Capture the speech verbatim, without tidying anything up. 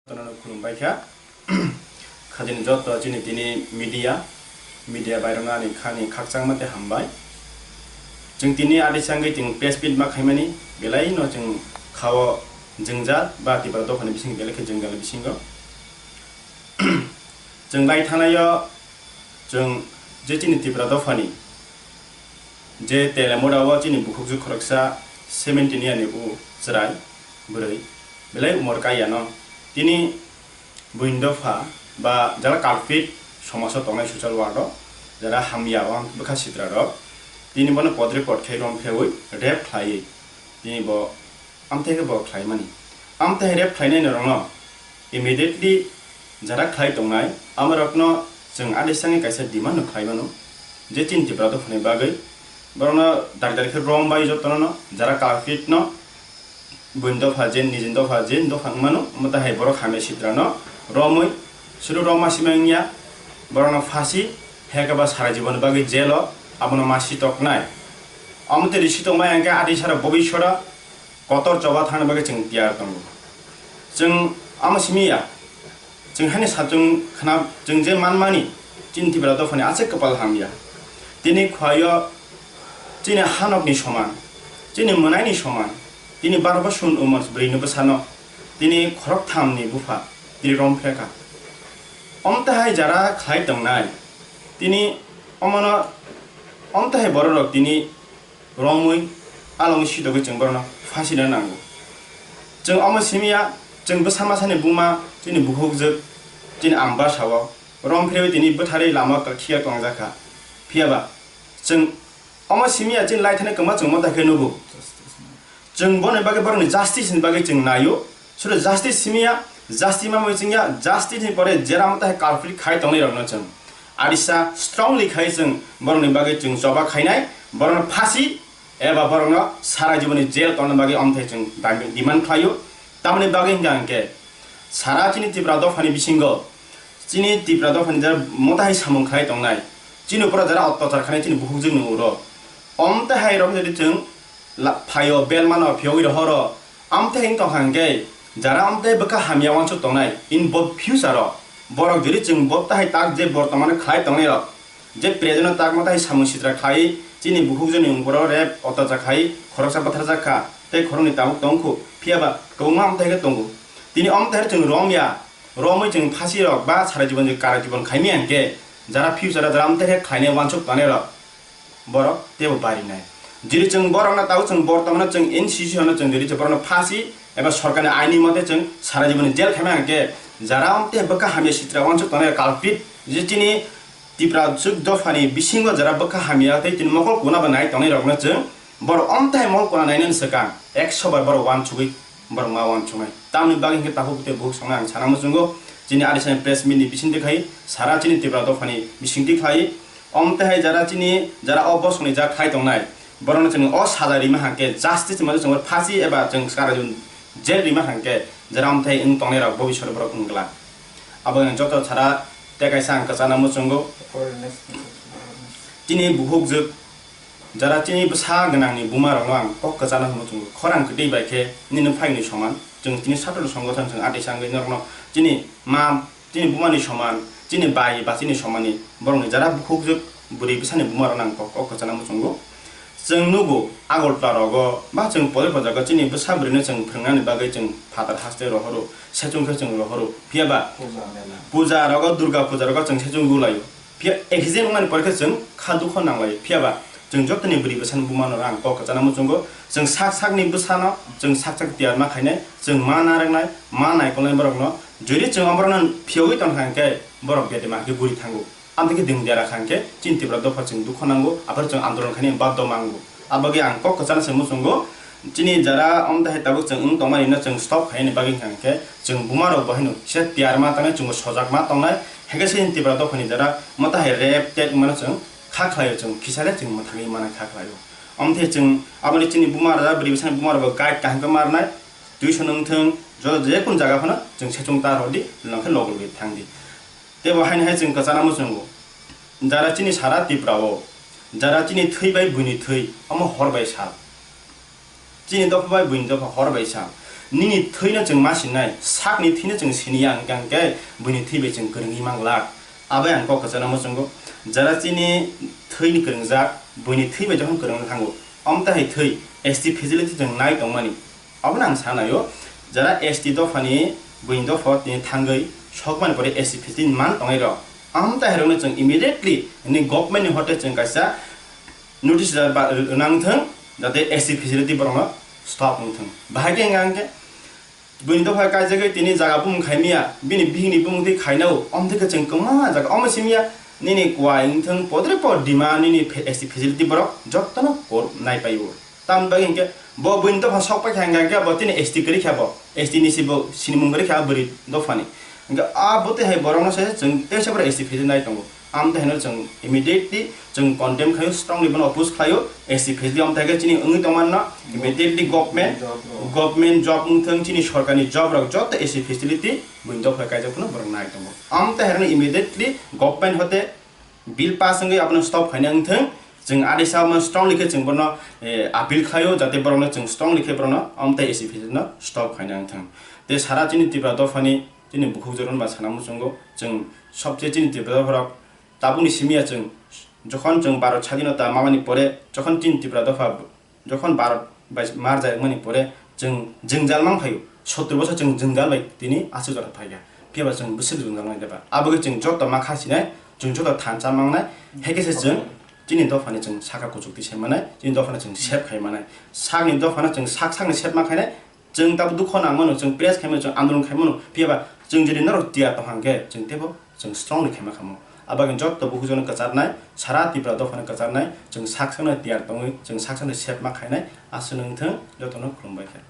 Jotono khulumbai kha. Khajini joto chini tini media, media bairokno ani khani khakchangma tei hambai. Chwng tini adi sangwi chwng press meet ma khaimani, belaino chwng khao jwngjal ba Tipra dophani bising belai khe jwngjal bisingo. Chwng lai thanaio chwng je chini Tipra dophani je Telemura o chini bukhukjwk khoroksa seventeen year ni u chwrai bwrwi belai umor kaiya no tini buini dopha ba jara culprit somajo tongnai social world o jara hamya o bwkha sitra rok tini bono podre pod khai rom pheui rape khlaiwi tini bo amthe khe bo khlaimani. Amthe rape khlainai norokno immediately jara khlai tongnai amorokno chwng adisangwi kaisa demand no khlai mano je chini Tipra dophani bagwi borokno dari dari khe rom bai jotono no jara culprit no buini dopha je nijini dopha je dopha wngmano omo tahai borok hamya sitra no romwi suru roma sima wngya borokno phasi hekaba sara jibon bagwi jail o abono ma sitoknai. Omo tei risi tongmai hwnkhe adisarok bobiswro kotor choba thangna bagwi chwng tiyar tongo. Chwng omo simi ya, chwng haino sachwng khna chwng je manmani chini Tipra dophani aswk kwpal hamya. Tini khuaio chini hanokni soman, chini mwnaini soman, tini baro boson umor bwrwini bwsano tini khorokthamni bupha tini romphre kha. Omtahai jara khlai tongnai tini omono omtahai bororok tini romwi alongwi sitogwi chwng borokno phasina nango. Chwng omo simi ya, chwng bwsa masani buma chini bukhukjwk chini ambasao rom phirwi tini bwtharwi lama khiya tongjakha. Phiyaba chwng omo simi ya chini laithani kwma chwng mota khe nugo. Chwng boni bagwi borokni justice ni bagwi chwng naio. Suru justice simi ya, justice ma mui chwng ya, justice ni pore jera mota hai culprit khai tongnai rokno chwng adisa strongly khai chwng borokni bagwi chwng choba khainai, borokno phasi eba borokno sara jiboni jail tongna bagwi omthai chwng dami-, demand khlaio. Tamoni bagwi hwnkha hwnkhe sara chini Tipra dophani bisingo chini Tipra dophani jara mota hai samung khlai tongnai, chini uporo jara ottachar khanai chini bukhukjwkni uro omtahai rok jodi chwng la-, phaio, belmano phiyogwi rohoro. Amthe wng tongkha hwnkhe, jara amthe bwkha hamya uansuk tongnai, in bo future o borok jodi chwng bo tahai tak je bortomano khlai tongnai rok, je present o tak ma tahai samung sitra khlai, chini bukhukjwkni ungkoro rape, ottacha khlai, khoroksa bwtharjak kha, tei khoroknwi tabuk tongkhu, phiyaba kwbangma amthe khe tongo. Tini amthe chwng romya, romwi chwng phasi rok ba sara jibon je kara jibon khaimya hwnkhe, jara future o jara amthe khe khlainai uansuk tongnai rok, borok teibo barinai. Jiri chwng borokno tabuk chwng bortomano chwng N C C hono chwng jiri chwng borokno phasi eba sorkarni aini mote chwng sara jiboni jail khaima hwnkhe jara amthe bwkha hamya sitra uansuk tongnai culprit je chini Tipra jwk dophani bisingo jara bwkha hamya tei chini mokol kuna bo nai tongnai rokno chwng borok amthe mokol kuna nainani swkang ekso bar borok uansugwi borok ma uansuknai. Tamni bagwi hwnkhe takhuk tei bukhuk songno ang sana muchungo chini adisani press meet ni bisingtwi khai sara chini Tipra dophani bisingtwi khai Omtehai jara chini jara o bosongni jak khai tongnai, borokno chwng o saja rima hwnkhe justice ni mano chwng phasi eba chwng kara jun jail rima hwnkhe jara omthai wng tongnai rok bo bisoro borok wng glak. Abo wng joto sara tei kaisa ang kwchana muchungo. Chini bukhuk jwk jara chini bwsa gwnangni buma rokno ang kok kwchana muchungo. Khorang kwtwi bai khe nini phaini soman chwng chini satro songothan chwng atwi sangwi norokno chini ma Chini bumani soman, chini bai ba chini somani borokni jara bukhukjwk bwrwi bwsani buma rok nang kok kok kwchana muchungo. Chwng nugo Agartala rogo ba chwng pore pore jaga chini bwsa bwrwino chwng phwrwngnani bagwi chwng phatar haste rohoro, sechung khe chwng rohoro. Phiya ba puja mela, puja rogo, Durga puja rogo chwng sechung gulaio. Phiya accident wngmani pore khe chwng kha dukho nanglaio. Phiya ba chwng jotoni bwrwi bwsani bumano ang kok kwchana muchungo. Chwng sak sakni bwsano chwng sak sak tiyar ma khainai, chwng ma narwknai, ma naikolnai borokno. Jodi chwng oborokno phiyogwi tongkha hwnkhe borok bedema khe guri thango. Amtwi khe ding dera kha hwnkhe chini Tipra dopha chwng dukho nango, aphuru chwng andolon khainai baddo mango. Abagwi ang kok kwchana se muchungo, chini jara omtahai tabuk chwng wng tongmani no chwng stop khainani bagwi hwnkha hwnkhe chwng buma rok bo haino kisa tiyar ma tangnai, chwngbo sojak ma tongnai, hwnkhe chini Tipra dophani jara motahai rape tet wngmano chwng kha khlaio, chwng kisa le chwng mwthangwi mano kha khlaio. Omthe chwng aboni chini buma rok, bwrwi bwsani buma rok bo guide kaham khe ma rwnai, tuition wng thwng, joto je kun jaga phano chwng sechung ta rw di, lwng khe logwi thang di. Tei bo haino hai chwng kwchana muchungo. Jara chini sara Tipra o, jara chini thwi bai buini thwi, omo hor bai sal. Chini dopha bai buini dopha hor bai sal. Nini thwino chwng ma sinai, sakni thwino chwng siniya, hwnkhe, hwnkhe buini thwi bai chwng kwrwngwi manglak. Abo ang kok kwchana muchungo. Jara chini thwini kwrwngjak, buini thwi bai jokhon kwrwngna thango, omtahai thwi S T facility chwng nai tongmani. Abono ang sanaio, jara S T dophani buini dopha tini thangwi sokmani pore S T facility man tongnai rok, omtahairokno chwng immediately ni government ni hote chwng kaisa notice ba, rwnang thung, jate S T facility borokno stop wng thung. Bahai khe hwnka hwnkhe, buini dopha kaijagwi tini jaga bumung khaimiya, bini bihikni bumung twi khainao, omtwi khe chwng kwma jaga omo simiya, nini kuai wng thung, podre pod dima nini fe-, S T facility borok jottono court naipaio. Tamni bagwi hwnkhe bo buini dopha sok paikha hwnkhe bo tini S T kwrwi kha bo, S T ni se bo sinimung kwrwi kha bwrwi dophani. Hwnkhe a bwtwi hai borokno se chwng teisa borok S T facility nai tongo. Amtwi haino chwng immediately chwng condemn khlaio, strongly bono oppose khlaio, S T facility amtwi khe chini wngwi tongmano, immediately government, government job wngthung, chini sorkarni job rok joto S T facility buini dopha kaijak phano borok nai tongo. Amtwi haino immediately government hote bill pass wngwi abono stop khaina wngthung, chwng adisa omo strongly khe chwng bono, eh, appeal khlaio, jate borokno chwng strongly khe borokno amtwi S T facility no stop khaina wngthung. Tei sara chini Tripura dophani chini bukhuk jorani ba sana muchungo, chwng sobse chini Tripura dopharok tabukni simiya chwng, jokhon chwng Bharat sadhinota mamani pore, jokhon chini Tripura dopha, jokhon Bharat bai marjak mani pore, chwng jwngjal mang phaio, sottur bosor chwng jwngjal bai tini aswk jora phaikha, phiyaba chwng bwswk jwngjal nai deba? Abo khe chwng joto ma kha sinai, chwng joto thansa mangnai, hai khe se chwng chini dophani chwng saka kuchuk twi se manai, chini dophano chwng sep khai manai, sakni dophano chwng sak sakni sep ma khainai, chwng tabuk dukho nang mano, chwng press khai mano, chwng andolon khai mano, phiyaba chwng jodi norok tiyar tong hang khe, chwng teibo chwng strongly khaima khamu. Abagwi jotto bukhukjano kwcharnai, sara Tripura dophano kwcharnai, chwng sak sakno tiyar tongwi, chwng sak sakno sep ma khainai, aswk wng thung, jotono khulumbai kha.